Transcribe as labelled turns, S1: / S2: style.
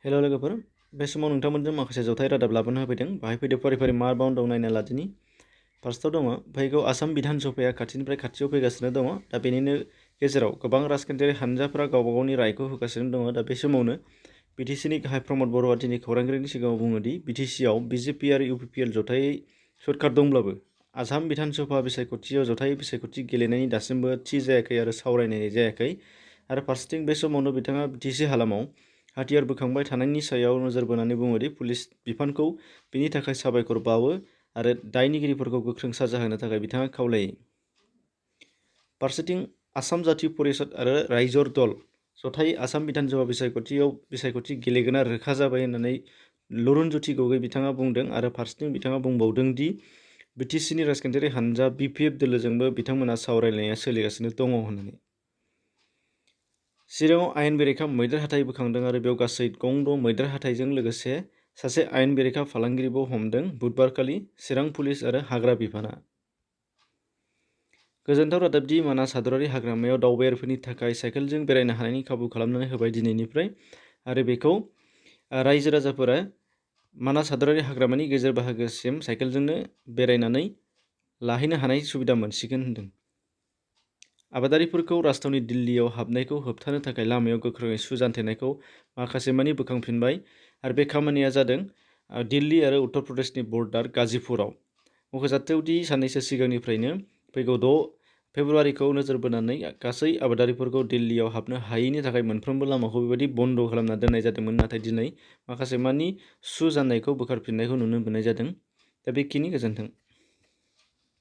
S1: हेल' लोगोफोर, बे समाव नोंथांमोनजों माखासे जथाय रादाब लाबोनो होफैदों। बाहाय फैदो फारि फारि मा बाउन्ड दं नायना लादिनि। फार्स्टआव दङ फैगौ आसाम बिधान सभाया खाथिनिफ्राय खाथियाव फैगासिनो दङ। दा बेनिनो गेजेराव गोबां राजखान्थियारि हानजाफोरा गावबा गावनि रायखौ होगासिनो दङ। दा बे समावनो बिटिसिनि गाहाय प्रमद बर'आ दिनै खौरांगिरिनि सिगाङाव बुङोदि बिटिसिआव बिजेपि आरो इउपिपिएल जथायै सरकार दंब्लाबो आसाम बिधान सभा बिसायख'थियाव जथायै बिसायख'थि गेलेनायनि दासिमबो थि जायाखै आरो सावरायनाय जायाखै। आरो फारसेथिं बे समावनो बिथाङा बिटिसि हालामाव हाथियार बोखांबाय थानायनि सायाव नोजोर बोनानै बुङोदि पुलिस बिफानखौ बिनि थाखाय साबायखर बावो आरो दायनिगिरिफोरखौ गोख्रों साजा होनो थाखाय बिथाङा खावलायो। फारसेथिं आसाम जातीय परिषद आरो रायजोर दल जथायै आसाम बिधान सभा बिसायख'थि गेलेगोना रोखा जाबाय होननानै लरुनज्योति गगৈ बिथाङा बुंदों। आरो फारसेथिं बिथाङा बुंबावदों दि बिटिसिनि राजखान्थियारि हानजा बिपिएफ दोलोजोंबो बिथांमोना सावरायनाया सोलिगासिनो दङ होननानै। चिराङाव आयेन बेरेखा मैदेर हाथाइ बोखांदों आरो बेयाव गासै गं द' मैदेर हाथाइजों लोगोसे सासे आयेन बेरेखा फालांगिरिबो हमदों बुधबारखालि चिरां पुलिस आरो हाग्रा बिफाना। गोजोनथाव रादाब दि मानास हादरारि हाग्रामायाव दावबायारिफोरनि थाखाय साइकेलजों बेरायनो हानायनि खाबु खालामनानै होबाय दिनैनिफ्राय। आरो बेखौ रायजो राजाफोरा मानास हादरारि हाग्रामानि गेजेर बाहागोसिम साइकेलजोंनो बेरायनानै लाहैनो हानाय सुबिदा मोनसिगोन होनदों। आबादारिफोरखौ राजथावनि दिल्लीयाव हाबनायखौ होबथानो थाखाय लामायाव गोख्रोङै सुजानथेनायखौ माखासे मानि बोखांफिनबाय। आरो बे खामानिया जादों दिल्ली आरो उत्तर प्रदेशनि बर्डार गाजीपुराव। मख'जाथाव दि साननैसो सिगांनिफ्रायनो फैगौ 6 फेब्रुवारिखौ नोजोर बोनानै गासै आबादारिफोरखौ दिल्लीयाव हाबनो हायैनि थाखाय मोनफ्रोमबो लामाखौ बेबायदि बन्द' खालामना दोननाय जादोंमोन। नाथाय दिनै माखासे मानि सुजाननायखौ बोखारफिननायखौ नुनो मोननाय जादों। दा बेखिनि गोजोन्थों।